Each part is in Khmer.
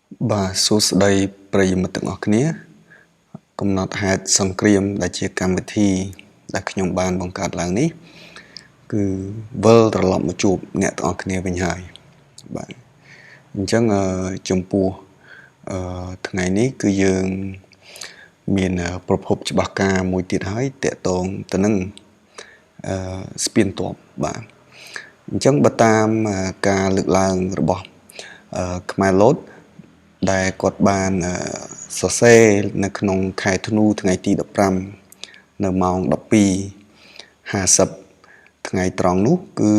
បាទសួស្តីប្រិយមិត្តទាំងអស់គ្នាកំណត់ហេតុសង្គ្រាមដែលជាកម្មវិធីដែលខ្ញុំបានបង្កើតឡើងនេះគឺវិលត្រឡប់មកជួបអ្នកទាំងអស់គ្នាវិញហើយបាទអញ្ចឹងចំពោះថ្ងៃនេះគឺយើងមានប្រភពច្បាស់ការមួយទៀតហើយតកតងទៅនឹងស្ពានទ័ពបាទអញ្ចឹងបើតាមការលើកឡើងរបស់ខ្មែរលូតដែលគាត់បានសរសេរនៅក្នុងខែធ្នូថ្ងៃទី15នៅម៉ោង12:50ថ្ងៃត្រង់នោះគឺ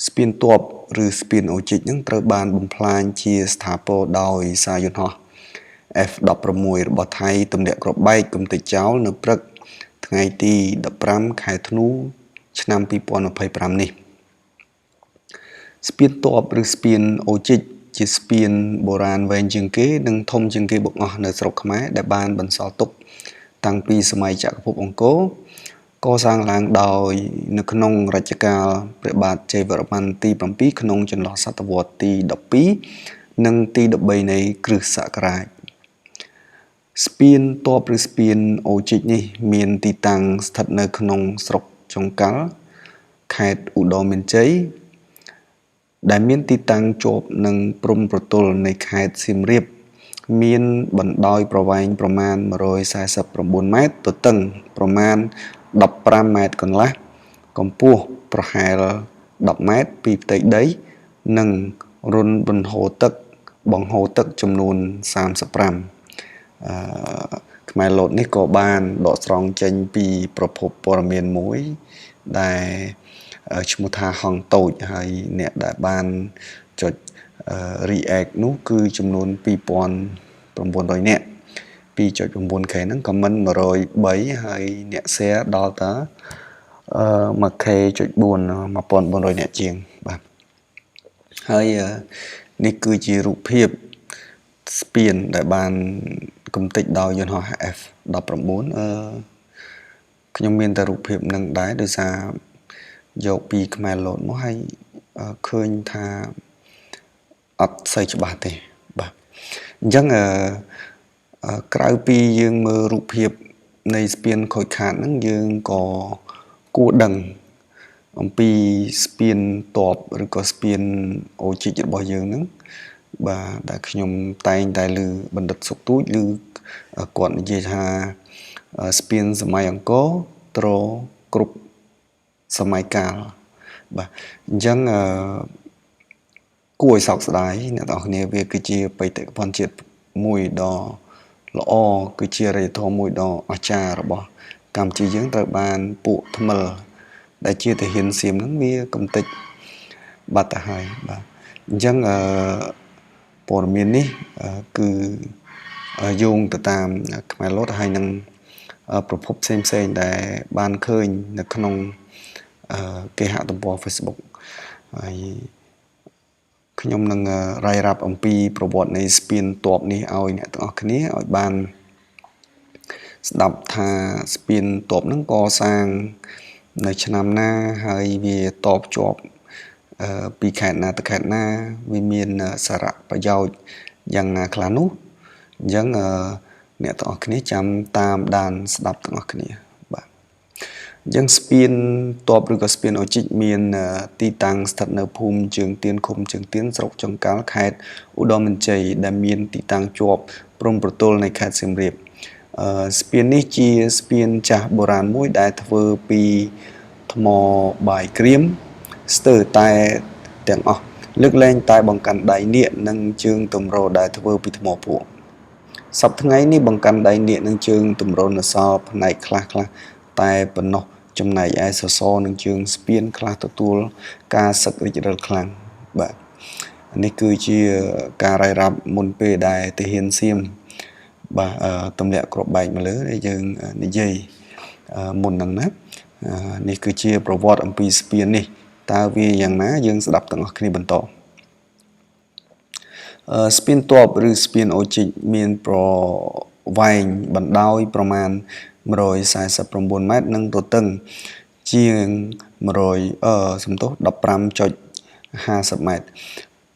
ស្ពានទ័ពឬស្ពានអូជីកនឹងត្រូវបានបំផ្លាញជាស្ថាពរដោយសារយន្តហោះ F16 របស់ថៃទម្លាក់គ្រាប់បែកកំទេចចោលនៅព្រឹកថ្ងៃទី15ខែធ្នូឆ្នាំ2025នេះស្ពានទ័ពឬស្ពានអូជីកជាស្ពានបុរាណវែងជាងគេនិងធំជាងគេបង្អស់នៅស្រុកខ្មែរដែលបានបន្សល់ទុកតាំងពីសម័យចក្រភពអង្គរកសាងឡើងដោយនៅក្នុងរជ្ជកាលព្រះបាទជ័យវរ្ម័នទី7ក្នុងចន្លោះសតវត្សទី12និងទី13នៃគ្រិស្តសករាជស្ពានទ័ពឬស្ពានអូជីកនេះមានទីតាំងស្ថិតនៅក្នុងស្រុកចុងកាល់ខេត្តឧត្តរមានជ័យដែលមានទីតាំងជាប់នឹងព្រំប្រទល់នៃខេត្តសៀមរាបមានបណ្ដោយប្រវែងប្រមាណ149ម៉ែត្រទទឹងប្រមាណ15ម៉ែត្រកន្លះកម្ពស់ប្រហែល10ម៉ែត្រពីផ្ទៃដីនិងរន្ធបង្ហូរទឹកចំនួន35ខ្មែរលោតនេះក៏បានដកស្រង់ចេញពីប្រភពព័ត៌មានមួយដែលឈ្មោះថាហងតូចហើយអ្នកដែលបានចុច react នោះគឺចំនួន2900នាក់ 2.9k ហ្នឹង comment 103ហើយអ្នក share ដល់តា 1k.4 1400នាក់ជាងបាទហើយនេះគឺជារូបភាពស្ពានដែលបានកំទេចដោយយន្តហោះ F19 អឺខ្ញុំមានតែរូបភាពនឹងដែរដោយសារយកពីខ្មែរលោតមកហើយឃើញថាអត់សូវច្បាស់ទេបាទអញ្ចឹងអឺក្រៅពីយើងមើលរូបភាពនៃស្ពានខូចខាតហ្នឹងយើងក៏គួរដឹងអំពីស្ពានតបឬក៏ស្ពានអូជីករបស់យើងហ្នឹងបាទដែលខ្ញុំតែងតែឮបណ្ឌិតសុកទូចឬគាត់និយាយថាស្ពានសម័យអង្គរទ្រគ្រប់សម័យកាលបាទអញ្ចឹងអឺគួរឲ្យសោកស្ដាយអ្នកទាំងអស់គ្នាវាគឺជាបេតិកភណ្ឌជាតិមួយដ៏ល្អគឺជាអរិយធម៌មួយដ៏អស្ចារ្យរបស់កម្ពុជាយើងត្រូវបានពួកថ្មិលដែលជាទាហានសៀមហ្នឹងវាកំទេចបាត់ទៅហើយបាទអញ្ចឹងអឺព័ត៌មាននេះគឺយោងទៅតាមខ្មែរលោតហើយនឹងប្រភពផ្សេងផ្សេងដែលបានឃើញនៅក្នុងគេហទំព័រ Facebook ហើយខ្ញុំនឹងរាយរាប់អំពីប្រវត្តិនៃស្ពានទ័ពនេះឲ្យអ្នកទាំងអស់គ្នាឲ្យបានស្ដាប់ថាស្ពានទ័ពហ្នឹងកសាងនៅឆ្នាំណាហើយវាតបជាប់ពីខេត្តណាទៅខេត្តណាវាមានសារៈប្រយោជន៍យ៉ាងណាខ្លះនោះអញ្ចឹងអ្នកទាំងអស់គ្នាចាំតាមដានស្ដាប់ទាំងអស់គ្នាបាទអញ្ចឹងស្ពានទ័ពឬក៏ស្ពានអូជីកមានទីតាំងស្ថិតនៅភូមិជើងទៀនឃុំជើងទៀនស្រុកចុងកាល់ខេត្តឧត្តរមានជ័យដែលមានទីតាំងជាប់ព្រំប្រទល់នៃខេត្តសៀមរាបស្ពាននេះជាស្ពានចាស់បុរាណមួយដែលធ្វើពីថ្មបាយក្រៀមស្ទើរតែទាំងអស់លើកលែងតែបង្កាន់ដៃនាគនិងជើងទម្រដែលធ្វើពីថ្មភក់សប្តាហ៍ថ្ងៃនេះបង្កាន់ដៃនាគនិងជើងទម្រនៅសល់ផ្នែកខ្លះៗតែប៉ុណ្ណោះចំណែកឯសសរនិងជើងស្ពានខ្លះទទួលការសឹករិចរិលខ្លាំងបាទនេះគឺជាការរាយរាប់មុនពេលដែលទាហានសៀមបាទទម្លាក់គ្រាប់បែកមកលើដែលយើងនិយាយមុនហ្នឹងណានេះគឺជាប្រវត្តិអំពីស្ពាននេះតើវាយ៉ាងណាយើងស្ដាប់ទាំងអស់គ្នាបន្តស្ពានទ័ពឬស្ពានអូជីកមានប្រវែងបណ្ដោយប្រមាណ149ម៉ែត្រនិងទទឹងជាង100សំទោស15.50ម៉ែត្រ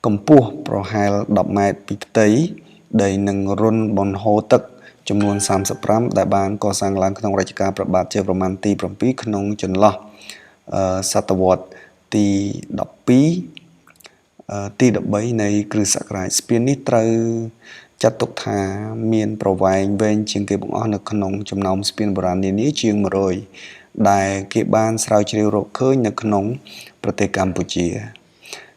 កម្ពស់ប្រហែល10ម៉ែត្រពីផ្ទៃដីនិងរន្ធបង្ហូរទឹកចំនួន35ដែលបានកសាងឡើងក្នុងរជ្ជកាលព្រះបាទជ័យវរ្ម័នទី7ក្នុងចន្លោះសតវត្សទី12ទី13នៃគ្រិស្តសករាជស្ពាននេះត្រូវចាត់ទុកថាមានប្រវែងវែងជាងគេបង្អស់នៅក្នុងចំណោមស្ពានបុរាណនានាជាង100ដែលគេបានស្រាវជ្រាវរកឃើញនៅក្នុងប្រទេសកម្ពុជា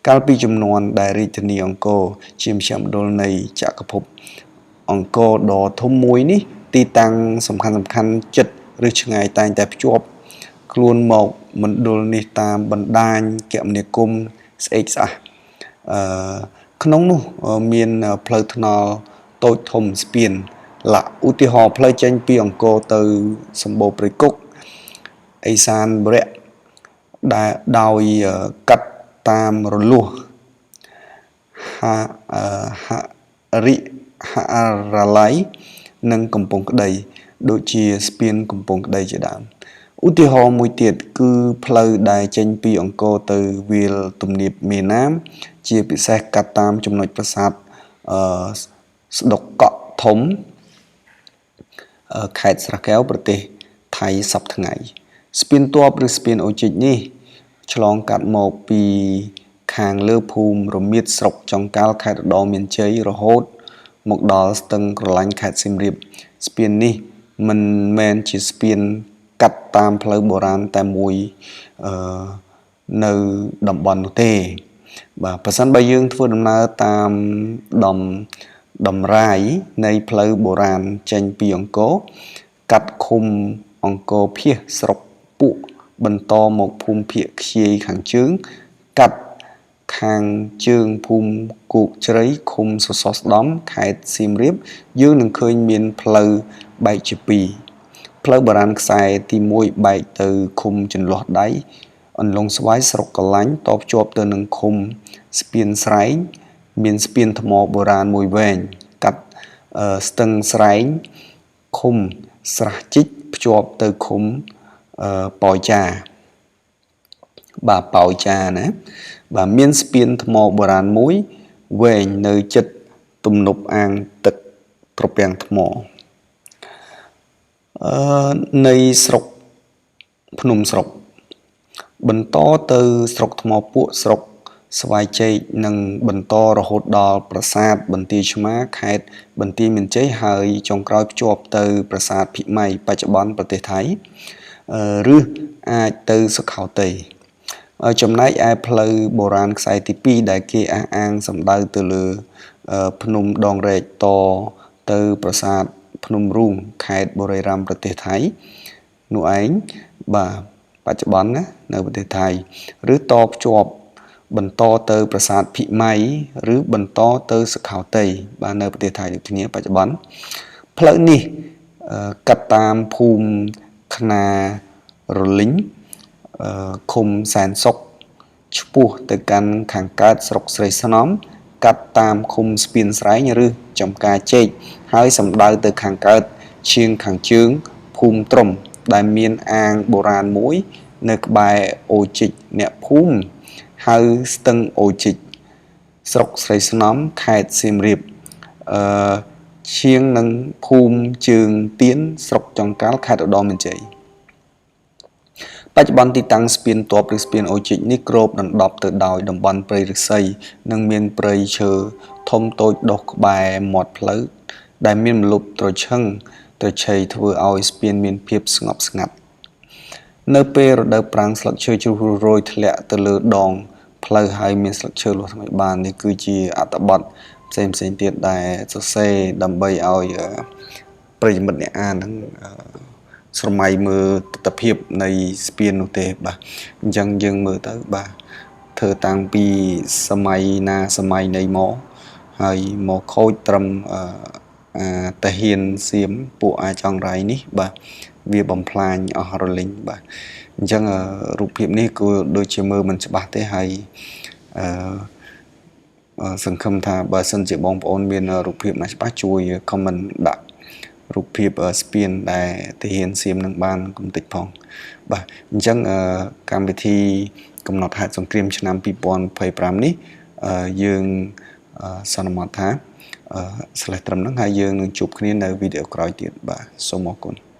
កាលពីជំនាន់ដែលរាជធានីអង្គរជាមជ្ឈមណ្ឌលនៃចក្រភពអង្គរដ៏ធំមួយនេះទីតាំងសំខាន់ៗជិតឬឆ្ងាយតែងតែភ្ជាប់ខ្លួនមកមណ្ឌលនេះតាមបណ្ដាញគមនាគមន៍ស្អេកស្អះក្នុងនោះមានផ្លូវថ្នល់តូចធំស្ពានឡាក់ឧទាហរណ៍ផ្លូវចេញពីអង្គរទៅសម្បូរព្រៃគុកឥសានបុរៈដែលដោយកាត់តាមរលួសហរិហរល័យនិងកំពង់ក្តីដូចជាស្ពានកំពង់ក្តីជាដើមឧទាហរណ៍មួយទៀតគឺផ្លូវដែលចេញពីអង្គរទៅវាលទំនាបមេណាមជាពិសេសកាត់តាមចំណុចប្រាសាទស្ដុកកក់ធំខេត្តស្រះកែវប្រទេសថៃសប្តាហ៍ថ្ងៃស្ពានទ័ពឬស្ពានអូជីកនេះឆ្លងកាត់មកពីខាងលើភូមិរមៀតស្រុកចង្កាល់ខេត្តឧត្តរមានជ័យរហូតមកដល់ស្ទឹងក្រឡាញ់ខេត្តសៀមរាបស្ពាននេះមិនមែនជាស្ពានកាត់តាមផ្លូវបុរាណតែមួយនៅតំបន់នោះទេបាទប្រសិនបើយើងធ្វើដំណើរតាមតម្រាយនៃផ្លូវបុរាណចេញពីអង្គរកាត់ឃុំអង្គរភាសស្រុកពួកបន្តមកភូមិភាគខ្ជាយខាងជើងកាត់ខាងជើងភូមិគោកជ្រៃឃុំសសរស្ដំខេត្តសៀមរាបយើងនឹងឃើញមានផ្លូវបែកជាពីរផ្លូវបុរាណខ្សែទី1បែកទៅឃុំចន្លោះដៃអន្លង់ស្វាយស្រុកកលាញ់តភ្ជាប់ទៅនឹងឃុំស្ពានស្រែងមានស្ពានថ្មបុរាណមួយវែងកាត់ស្ទឹងស្រែងឃុំស្រះជីកភ្ជាប់ទៅឃុំប៉ោយចាបាទប៉ោយចាណាបាទមានស្ពានថ្មបុរាណមួយវែងនៅជិតទំនប់អាងទឹកត្រពាំងថ្មនៃស្រុកភ្នំស្រុកបន្តទៅស្រុកថ្មពួកស្រុកស្វាយចេកនិងបន្តរហូតដល់ប្រាសាទបន្ទាយឆ្មាខេត្តបន្ទាយមានជ័យហើយចុងក្រោយភ្ជាប់ទៅប្រាសាទភិម័យបច្ចុប្បន្នប្រទេសថៃឬអាចទៅសុខោទ័យចំណែកឯផ្លូវបុរាណខ្សែទី2ដែលគេអះអាងសម្ដៅទៅលើភ្នំដងរែកតទៅប្រាសាទភ្នំរូងខេត្តបុរីរ៉ាំប្រទេសថៃនោះឯងបាទបច្ចុប្បន្នណានៅប្រទេសថៃឬតភ្ជាប់បន្តទៅប្រាសាទភិម័យឬបន្តទៅសុខោទ័យបាទនៅប្រទេសថៃដូចគ្នាបច្ចុប្បន្នផ្លូវនេះកាត់តាមភូមិខ្នារលីងឃុំសែនសុខឆ្ពោះទៅកាន់ខាងកើតស្រុកស្រីស្នំកាត់តាមឃុំស្ពានស្រែងឬចំការចេកហើយសម្ដៅទៅខាងកើតឈៀងខាងជើងភូមិត្រំដែលមានអាងបុរាណមួយនៅក្បែរអូជីកអ្នកភូមិហៅស្ទឹងអូជីកស្រុកស្រីស្នំខេត្តសៀមរាបឈៀងនឹងភូមិជើងទៀនស្រុកចង្កាល់ខេត្តឧត្តរមានជ័យបច្ចុប្បន្នទីតាំងស្ពានទ័ពឬស្ពានអូជីកនេះគ្របដណ្ដប់ទៅដោយតំបន់ព្រៃឫស្សីនិងមានព្រៃឈើធំតូចដុះក្បែរមាត់ផ្លូវដែលមានម្លប់ត្រឈឹងត្រឆៃធ្វើឲ្យស្ពានមានភាពស្ងប់ស្ងាត់នៅពេលរដូវប្រាំងស្លឹកឈើជ្រុះរោយធ្លាក់ទៅលើដងផ្លូវហើយមានស្លឹកឈើលាស់ថ្មីបាននេះគឺជាអត្ថបទផ្សេងផ្សេងទៀតដែលសរសេរដើម្បីឲ្យប្រិយមិត្តអ្នកអានហ្នឹងស្រមៃមើលទិដ្ឋភាពនៃស្ពាននោះទេបាទអញ្ចឹងយើងមើលទៅបាទធ្វើតាំងពីសម័យណាសម័យនៃមកហើយមកខូចត្រឹមតាហ៊ានសៀមពួកអាចង្រៃនេះបាទវាបំផ្លាញអស់រលីងបាទអញ្ចឹងរូបភាពនេះគឺដូចជាមើលមិនច្បាស់ទេហើយសង្ឃឹមថាបើសិនជាបងប្អូនមានរូបភាពណាច្បាស់ជួយ comment ដាក់រូបភាពស្ពានដែលទាហានសៀមនឹងបានកំទេចផងបាទអញ្ចឹងកម្មវិធីកំណត់ហេតុសង្គ្រាមឆ្នាំ2025នេះ យើងសន្មតថា slash ត្រឹមហ្នឹងហើយយើងនឹងជួបគ្នានៅវីដេអូក្រោយទៀតបាទសូមអរគុណ។